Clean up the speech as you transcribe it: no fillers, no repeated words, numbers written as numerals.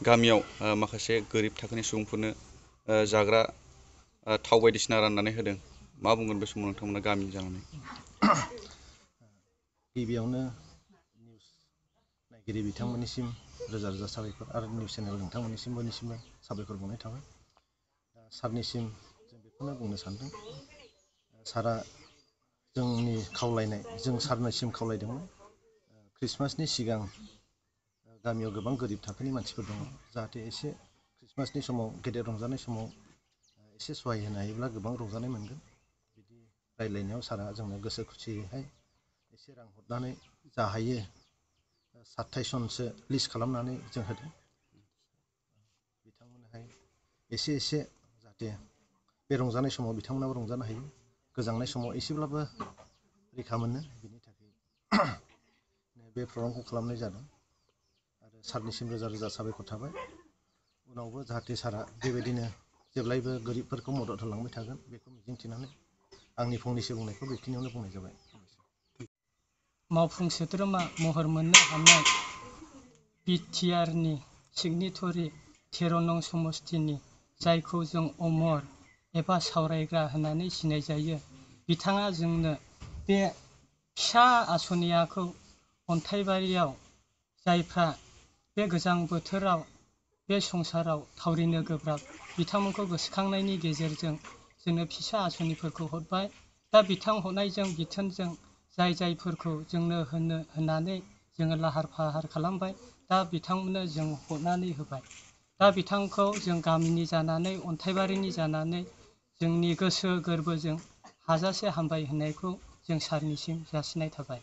गामियाव माखासे गोरिब थाखोनि सुबुंफोरनो जाग्रा थाव बायदिसिना राननानै होदों। मा बुंगोन बे समाव नोंथांमोना गामि जानानै? गिबियावनो निउस नायगिरि बिथांमोननिसिम रोजा रोजा साबायखर आरो निउस चेनेल नोंथांमोननिसिम बयनिसिमबो साबायखर बावनाय थाबाय। सारनिसिम जों बेखौनो बुंनो सानदों, सारा जोंनि खावलायनाय, जों सारनिसिम खावलायदोंमोन ख्रिस्टमासनि सिगां गामियाव गोबां गोरिब थाखोनि मानसिफोर दङ, जाहाथे एसे ख्रिस्टमासनि समाव गेदेर रंजानाय समाव एसे सहाय होनो हायोब्ला गोबां रंजानाय मोनगोन। बिदि रायज्लायनायाव सारा जोंनो गोसो खुसियैहाय एसे रां हरनानै जा हायो 27 जनसो लिस्ट खालामनानै जों होदों। बिथांमोनहाय एसे जाहाथे बे रंजानाय समाव बिथांमोनाबो रंजानो हायो, गोजांनाय समाव एसेब्लाबो रैखा मोनो, बिनि थाखाय बे प्रग्रामखौ खालामनाय जादों। आरो सारनिसिम रोजा रोजा साबायखर थाबाय। उनावबो जाहाथे सारा बेबायदिनो जेब्लायबो गोरिबफोरखौ मदद होलांबाय थागोन, बेखौ मिजिंथिनानै आंनि फंनैसो बुंनायखौ बेखिनियावनो बुंनाय जाबाय। मावफुं सोद्रोमा महर मोननो हानाय बिटिआरनि सिगनेटरि 13 नं समस्तिनि, जायखौ जों अमर एबा सावरायग्रा होननानै सिनायजायो, बिथाङा जोंनो बे फिसा आसनियाखौ अन्थाइबारियाव जायफ्रा बे गोजां बोथोराव बे संसाराव थावरिनो गोब्राब, बिथांमोनखौ गोसोखांनायनि गेजेरजों जोंनो फिसा आसनिफोरखौ हरबाय। दा बिथां हरनायजों बिथोनजों जायफोरखौ जोंनो होननानै जोङो लाहार फाहार खालामबाय, दा बिथांमोननो जों हरनानै होबाय। दा बिथांखौ जों गामिनि जानानै, अन्थाइबारिनि जानानै जोंनि गोसो गोरबोजों हाजासे हामबाय होननायखौ जों सारनिसिम जासिनाय थाबाय।